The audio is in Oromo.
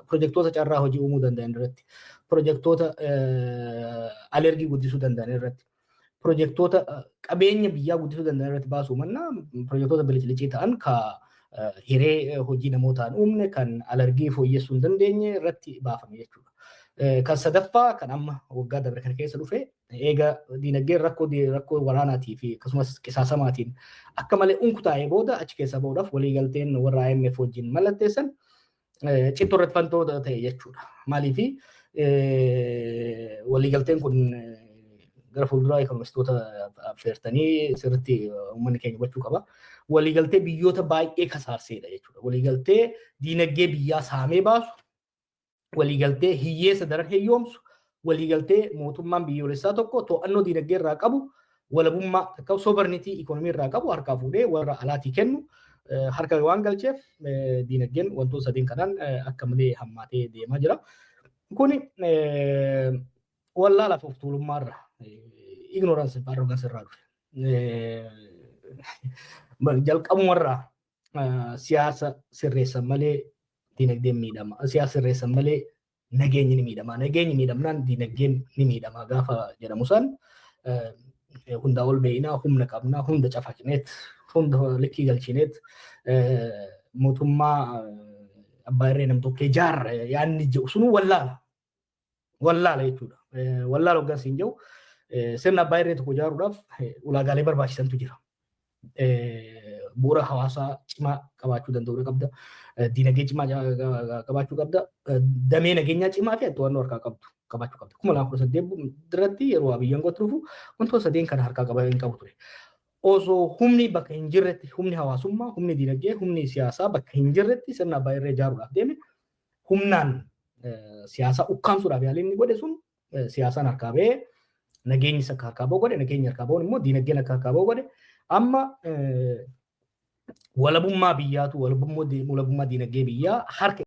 Pirojektoota carraa hojii uumuu danda'an irratti, pirojektoota alergii guddisuu danda'an irratti, pirojektoota qabeenya biyyaa guddisuu danda'an irratti baasuu mannaa, pirojektoota biliclicii ta'an ka hiree hojii namootaan uumne, kan alergii fooyyessuu hin dandeenye irratti baafame jechuudha. Kan sadaffaa kan amma waggaa dabre kana keessa dhufe, eega diinagdeen rakkoo waraanaatii fi akkasumas qisaasamaatiin akka malee unkutaa'ee booda, achi keessaa bahuudhaaf waliigalteen warra IMF wajjin mallatteessan cittoo irratti fantoo ta'e jechuudha. Maaliifi, waliigalteen kun gara fuulduraa ekonomistoota affeertanii sirriitti uummanni keenya hubachuu qaba. Waliigaltee biyyoota baay'ee kasaarseedha jechuudha. Waliigaltee diinagdee biyyaa saamee baasu, waliigaltee hiyyeessa daran hiyyoomsu, waliigaltee mootummaan biyyoolessaa tokko to'annoo diinagdee irraa qabu, walabummaa akka sovereignty economy irraa qabu harkaa fuudhee warra alaatii kennu harka waan galcheef, diinagdeen wantoota sadeen kanaan akka malee hammaatee deemaa jira. Kuni wallaalaaf of tuulummaarra, ignorance fi arrogance irraa dhufe. Jalqabumarraa siyaasa sirreessan malee diinagdeen miidhama. Siyaasa sirreessan malee nageenyi ni miidhama. Nageenyi miidhamnaan diinagdeen ni miidhama gaafa jedhamu san, hundaa ol beeyinaa, humna qabnaa, hunda cafaqneet, hunda likkii galchineet, mootummaa abbaa irree nam tokkee jaarra yaanni jedhu sunuu wallaala. Wallaala jechuudha. Wallaala hoggaan siin jedhu, sirna abbaa irree tokko ijaaruudhaaf ulaagaalee barbaachisantu jira. Bu'uura hawaasaa cimaa qabaachuu danda'uu qabda. Diinagdee cimaa qabaachuu qabda. Damee nageenyaa cimaa fi to'annoo harkaa qabdu qabaachuu qabda. 2018 irratti yeroo Abiyyi aangootti dhufu wantoota sadeen kana harkaa qaba hin qabu ture. Osoo humni bakka hin jirretti, humni hawaasummaa, humni diinagdee, humni siyaasaa bakka hin jirretti sirna abbaa irree ijaaruudhaaf deeme. Humnaan siyaasaa ukkaamsuudhaaf yaaliin inni godhe sun siyaasaan harkaa ba'ee, nageenyi akka harkaa ba'u godhe, nageenyi harkaa ba'uun immoo diinagdeen akka harkaa ba'u godhe. Amma walabummaa biyyaatu, walabummaa diinagdee biyyaa harka